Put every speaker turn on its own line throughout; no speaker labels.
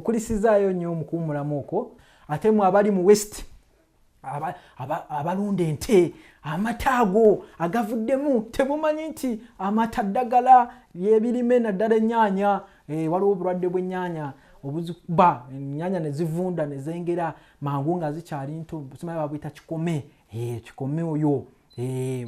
Nkukulisizaayo nnyo omukuwumulamu okwo. Ate mwe abali mu West abalunda ente, amata ago agavuddemu, temumanyi nti amata ddagala lyebirime, naddala ennyaanya. Waliwo obulwadde bw'ennyaanya obuzikuba ennyaanya ne zivunda ne zengera mangu nga zikyali nto, simanyi babuyita kikome. Kikome oyo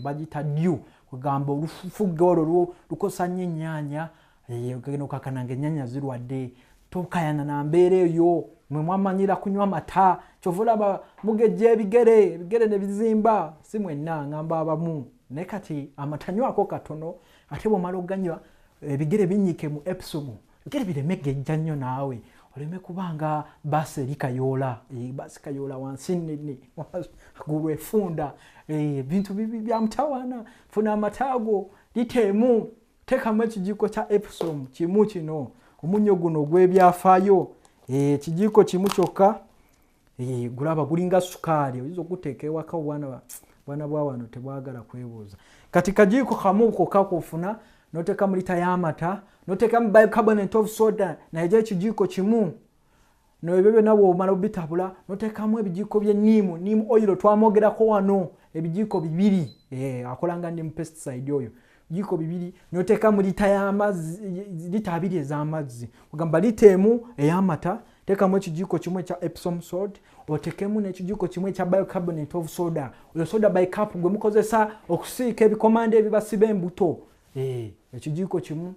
bagiyita dyu, kugamba olufugge olwo lukosa nnyo ennyaanya. Ogenda okakana nga ennyaanya zirwadde. Tokayana na mbeera eyo. Mwe mwamanyira kunywa mata, kyova olaba mugejja ebigere, ebigere ne bizimba. Si mwenna, ngamba abamu. Naye kati amata nywako katono, ate bwomala oganywa ebigere binyike mu Epsom, ebigere bireme gejja nnyo, naawe oleme kubanga baasi eri kayoola. Baasi kayoola wansi nene, gulu efunda, ebintu bibi bya mutawaana. Funa amata ago lita emu, teekamu ekijiiko kya Epsom kimu, kino omunnyo guno ogw'ebyafaayo, ekijiiko kimu kyokka. Gulaba gulinga sukaali, oyinza okuteeka ewaka. Obwana bwa wano tebwagala kwebuuza. Kati kajiiko kamu kokka kofuna, noteeka mu lita y'amata, noteekamu bicarbonate of soda naye ekijiiko kimu. Nebyo byonna bwomala obitabula, noteekamu ebijiiko by'enniimu, neem oil twamwogerako wano, ebijiiko 2. Akola nga neem pesticide oyo, bijiiko 2, noteeka mu lita y'amazzi, lita 2 ez'amazzi. Ogamba lita emu ey'amata, teekamu ekijiiko kimu ekya Epsom salt, otekemu n'ekijiiko kimu ekya bicarbonate of soda, oyo soda bicarb gwe mukozesa okusiika ebikomanda ebibasiba embuto. Ekijiiko kimu,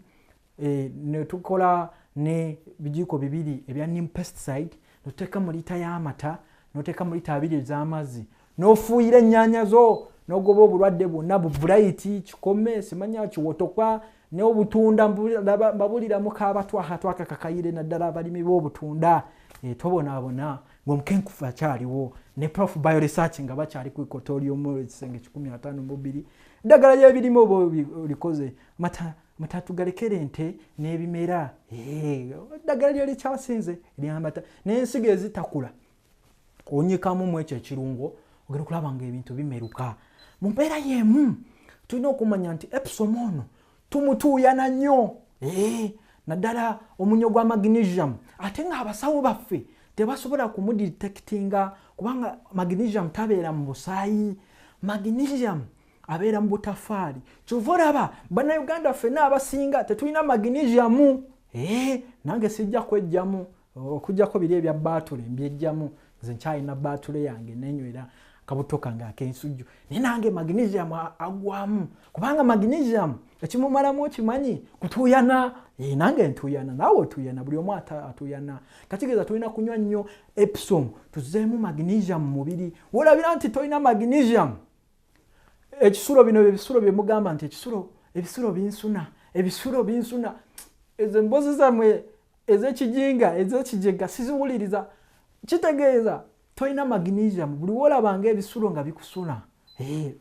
netukola ne bijiiko 2 ebya neem pesticide, noteeka mu lita y'amata, noteeka mu lita 2 ez'amazzi, n'ofuuyira ennyaanya zo, n'ogoba obulwadde bwonna, bu blight, kikome, simanya kiwotokwa n'obutunda. Mbabuliramu kabatwakatwaka kakayire, naddala abalimi b'obutunda. Tobonaabona ng'omukenkufu akyaliwo ne Prof Bioresearch nga bakyali ku Equatorium, ekisenge 152. Eddagala ly'ebirime oba olikoze, mata mata tugalekere ente n'ebimera. Eddagala lyo likyasinze eryamata n'ensigo ezitakula, onyikamu mu ekyo ekirungo, ogenda okulaba nga ebintu bimeruka. Mu mbeera y'emu tulina okumanya nti Epsom ono tumutuuyana nnyo, naddala omunyo gwa magnesium, ate ng'abasawo baffe tebasobola kumudetectinga kubanga magnesium tabeera mu busaayi, magnesium abeera mu butafaali. Kyova olaba Bannayuganda ffenna abasinga tetulina magnesium. Nange sijja kwejjamu okugjako biri ebya baatule mbyejjamu. Nze nkyalina baatule yange, nenywera akabuto kange ak'ensujju, naye nange magnesium agwamu kubanga magnesium ekimumalamu okimanyi kutuuyana. Nange ntuuyana, naawe otuuyana, buli omu atuuyana. Kakitegeeza tulina kunywa nnyo Epsom tuzeemu magnesium mu mubiri. Wolabira nti tolina magnesium, ekisulo bino, ebisulo byemugamba nti ekisulo, ebisulo binsuna, ebisulo binsuna, ezo emboozi zammwe ez'ekijinga ez'ekijega siziwuliriza. Kitegeeza tolina magnesium. Buli woolabanga ebisulo nga bikusuna,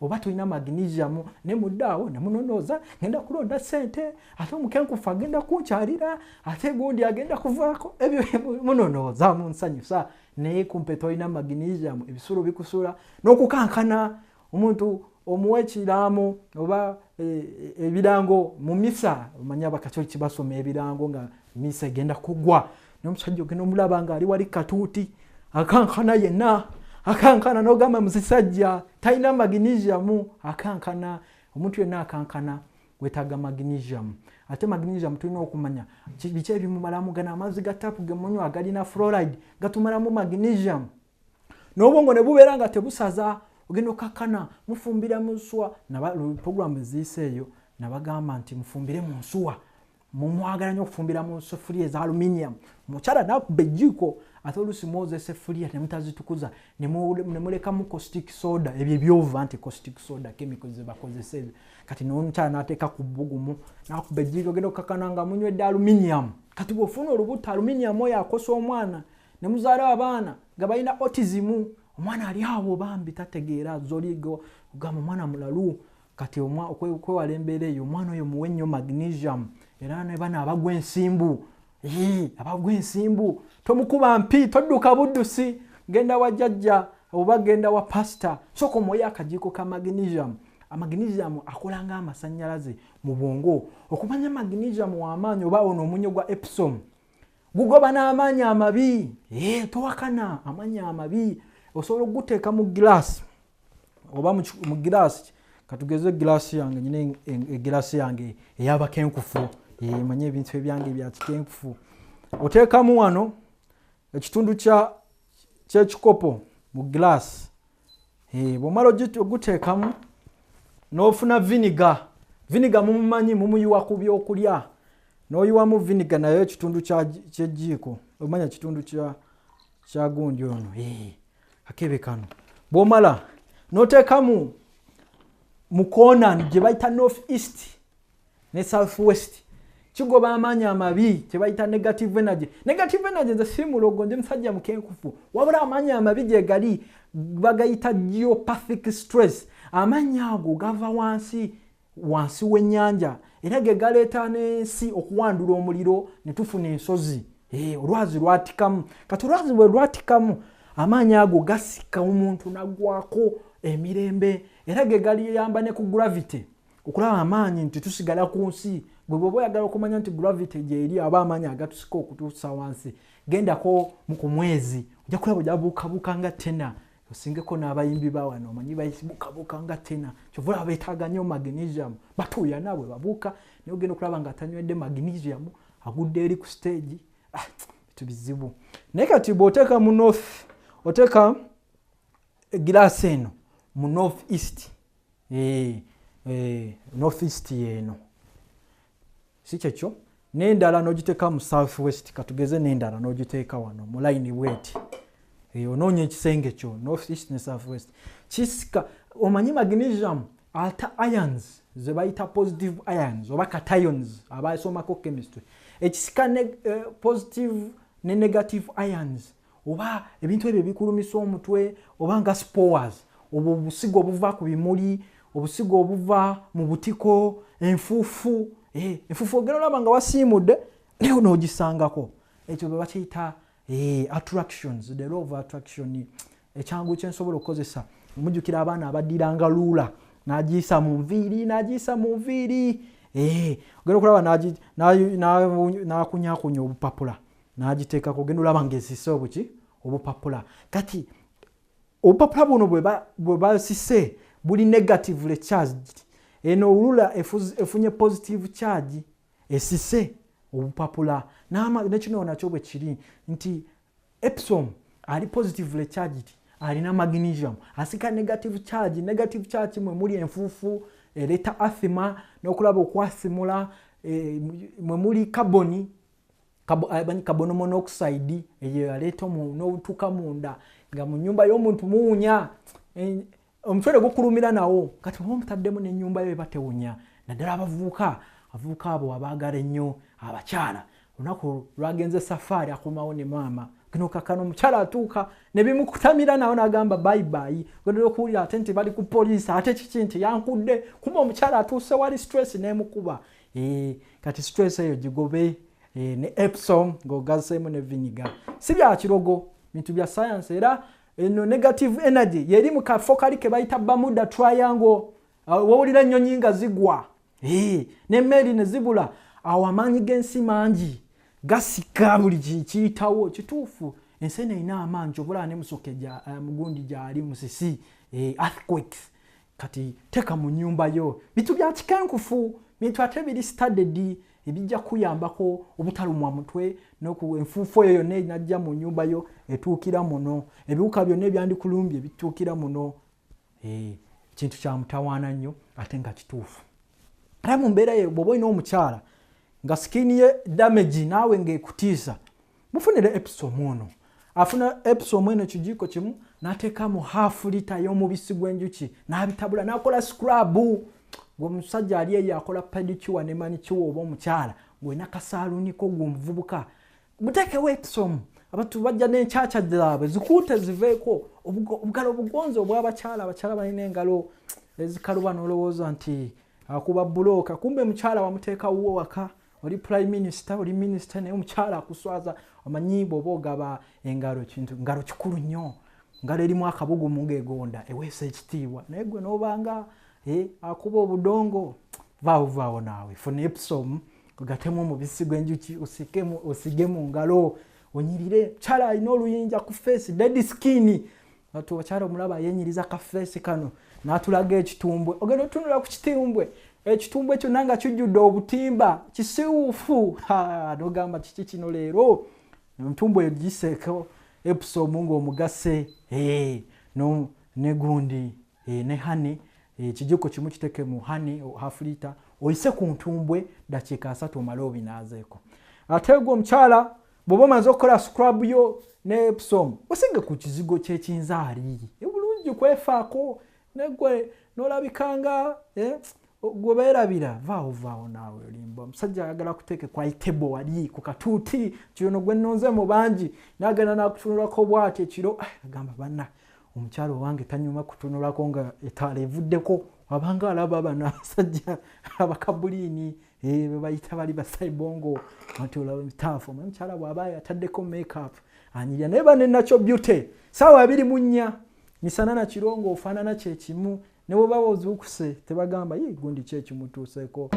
oba tolina magnesium. Ne muddaawo ne munonooza, ngenda kulonda ssente, ate omukenkufu agenda kunkyalira, ate gundi agenda kuvaako, ebyo munonooza munsanyusa, naye kumpe tolina magnesium. Ebisulo bikusula n'okukankana. Omuntu omuwa ekiraamo oba ebirango mu misa, omanyi Abakatoliki basoma ebirango nga misa egenda kugwa, n'omusajja ogenda omulaba nga ali wali katuuti akankana yenna, akankana, n'ogamba musisajja talina magnesium, akankana. Omuntu yenna akankana wetaaga magnesium. Ate magnesium tulina okumanya biki ebimumalamu. Gano amazzi ga tapu gemunywa agalina fluoride gatumalamu magnesium, n'obwongo ne bubeera nga tebusaza, ogenda okakkana. Mufumbira mu nsuwa. Programu eziyise eyo nabagamba nti mufumbire mu nsuwa. Mumwagala nnyo okufumbira mu sefuliya eza aluminium, mukyala nakuba ejjiiko, ate oluusi mwoza esefuliya nemutazitukuza, nemulekamu caustic soda, ebyo ebyova nti caustic soda chemical zebakozesa ebyo. Kati nomukyala nateeka ku bbugumu nakuba ejjiiko, ogenda okukakana nga munywedde aluminium. Kati bwofuna olubuto, aluminium oyo akosa omwana, nemuzaala abaana nga balina autism. Omwana ali awo bambi tategeera, zoligo ogamba omwana mulalu. Kati okwewala embeera eyo, omwana oyo muwe nnyo magnesium. Era ne bano abagwa ensimbu, abagwa ensimbu, tomukuba mpi, todduka buddusi, genda wa jjajja oba genda wa pasita, sooka omuweyo akajiiko ka magnesium. Magnesium akola nga amasannyalaze mu bwongo. Okumanya magnesium w'amaanyi oba ono omunyo gwa Epsom. Gugoba n'amaanyi amabi. Towakana amaanyi amabi. Osobola okuguteeka mu giraasi oba mu giraasi. Katugeze giraasi yange, nyina egiraasi yange ey'abakenkufu, manye ebintu ebyange bya kikenkufu. Oteekamu wano ekitundu ky'ekikopo mu giraasi. Bw'omala oguteekamu n'ofuna vinegar. Vinegar mumumanyi, mumuyiwa ku byokulya. N'oyiwamu vinegar naye ekitundu ky'ejjiiko, omanya kitundu kya gundi ono, akebe kano. Bw'omala n'oteekamu mu koona gye bayita north east ne south west, kigoba amaanyi amabi kye bayita negative energy. Negative energy, nze si mulogo, ndi musajja mukenkufu, wabula amaanyi amabi gye gali bagayita geopathic stress. Amaanyi ago gava wansi, wansi w'ennyanja, era ge galeeta n'ensi okuwandula omuliro ne tufuna ensozi. Olwazi lwatikamu. Kati olwazi bwe lwatikamu, amaanyi ago gasika omuntu naggwako emirembe, era ge galiyamba ne ku gravity okulaba amaanyi nti tusigala ku nsi. Gwe bw'oba oyagala okumanya nti gravity gyeri aba amaanyi agatusika okutuusa wansi, gendako ku mwezi, ojja kulaba ojja buukabuuka nga tena, osingeko n'abayimbi ba wano. Omanyi babuukabuuka nga tena, kyova olaba beetaaga nnyo magnesium, batuuyana bwe babuuka. Naye ogenda okulaba nga atanywedde magnesium agudde eri ku stage. Ah, bitu bizibu. Naye kati bw'oteeka mu north, oteeka egiraasi eno mu north east, north east yeeno, si kyekyo? N'endala n'ogiteeka mu south west. Katugeze n'endala n'ogiteeka wano mu layini bweti. Onoonya ekisenge kyo, north east ne south west, kisika. Omanyi magnesium ata ions ze bayita positive ions oba cations, abasomako chemistry. Ekisika ne positive ne negative ions oba ebintu ebyo ebikulumisa omutwe oba nga spores, obwo obusigo obuva ku bimuli, obusigo obuva mu butiko, enfuufu. Enfuufu ogenda olaba nga wasiimudde naye n'ogisangako. Ekyo bwe bakiyita attractions, the law of attraction. Ekyangu kyensobola okukozesa, mujjukira abaana abaddiranga ruler n'agiyisa mu nviiri, n'agiyisa mu nviiri, ogenda okulaba n'akunyakunya obupapula n'agiteekako, ogenda olaba ng'esise obuki, obupapula. Kati obupapula buno bwe basise buli negatively charged. Eno ruler efunye positive charge, esise obupapula. Nekino nakyo bwe kiri nti epsom ali positively charged, alina magnesium, asika negative charge. Negative charge mwe muli enfuufu ereeta asthma n'okulaba okwasimula, mwe muli carbon, carbon monoxide eyo aleeta n'obutuka munda nga mu nyumba y'omuntu muwunya, omutwe ne gukulumira nawo. Kati oba omutaddemu n'ennyumba yo eba tewunya, naddala abavubuka, abavubuka abo abaagala ennyo abakyala. Olunaku lwagenze safaari, akomawo ne maama gino kakano, omukyala atuuka ne bimukutamira nawo n'agamba bye bye. Ogenda okuwulira ate nti bali ku poliisi, ate kiki nti yankudde kuba omukyala atuuse wali, stress n'emukuba. Kati stress eyo gigobe ne epsom ng'ogaseemu ne vinegar. Si bya kirogo, bintu bya science. Era eno negative energy yeri mu kafo kali ke bayita Bermuda Triangle. Wowulira ennyonyi nga zigwa n'emmeeri ne zibula awo, amaanyi g'ensi mangi gasika buli kiyitawo. Kituufu, ensi eno erina amaanyi, kyobulaba ne musoke mugundi gyali musisi, earthquakes. Kati teeka mu nnyumba yo bintu bya kikenkufu, bintu ate biri studied, ebijja kuyambako obutalumwa mutwe. Enfuufu eyo yonna enajja mu nnyumba yo etuukira muno, ebiwuka byonna ebyandikulumbye bituukira muno. Kintu kya mutawaana nnyo ate nga kituufu. Era mu mbeera eyo bw'oba olina omukyala nga skin ye damage naawe ng'ekutiisa, mufunire epsom ono. Afuna epsom eno ekijiiko kimu n'ateekamu half litre y'omubisi gw'enjuki n'abitabula n'akola scrub. Gwe omusajja ali eyo akola pedicure ne manicure, oba omukyala ng'olina kasaaluniko, gwe omuvubuka muteekewo epsom. Abantu bajja n'enkyakya zaabwe zikuute ziveeko obugalo obugonzi obw'abakyala. Abakyala balina engalo ezikaluba n'olowooza nti akuba bulooka, kumbe mukyala wamuteeka wuwo waka. Oli prime minister, oli minister, naye omukyala akuswaza. Omanyi bw'oba ogaba engalo, kintu ngalo kikulu nnyo. Ngalo erimu akabugumu ng'egonda eweesa ekitiibwa, naye gwe n'obanga akuba obudongo. Vaawo, vaawo naawe, funa epsom. Ogatemu omubisi gw'enjuki, osige mu ngalo, onyirire. Mukyala alina oluyinja ku face, dead skin. Ati okyala omulaba yenyiriza ka face kano n'atulaga ekitumbwe, ogenda otunula ku kitumbwe, ekitumbwe kyonna nga kijjudde obutimba, kisiwufu. Nogamba, "Kiki kino leero?" Entumbwe egiseeko Epsom ng'omugase ne gundi ne honey. Ekijiko kimu kiteke mu honey half litre, oyise ku ntumbwe dakiika 30, omale obinaazeeko. Ate gwe omukyala, bw'oba omaze okukola scrub yo ne Epsom, osige ku kizigo kyekinzaali. Bulungi kwefaako negwe nolabikanga gwe beerabira. Vaawo, vaawo naawe olimba. Omusajja ayagala kuteeke kwa table wali ku katuuti kyono gwe nnonze mu bangi, nagenda nakutunulako bwati ekiro, agamba, "Banna, omukyalo owange tanyuma kutunulako nga etaala evuddeko." Abanga alaba bano abasajja abakabuliini bebayita bali basaibongo nti olaba mitaafu. Omukyala bw'aba yataddeko makeup anyirira, naye bane nakyo beauty saawa 24 misana nakiro ng'ofaanana kyekimu, ne bwe baba ozuukuse tebagamba, "Ye gundi ki ekimutuuseeko?"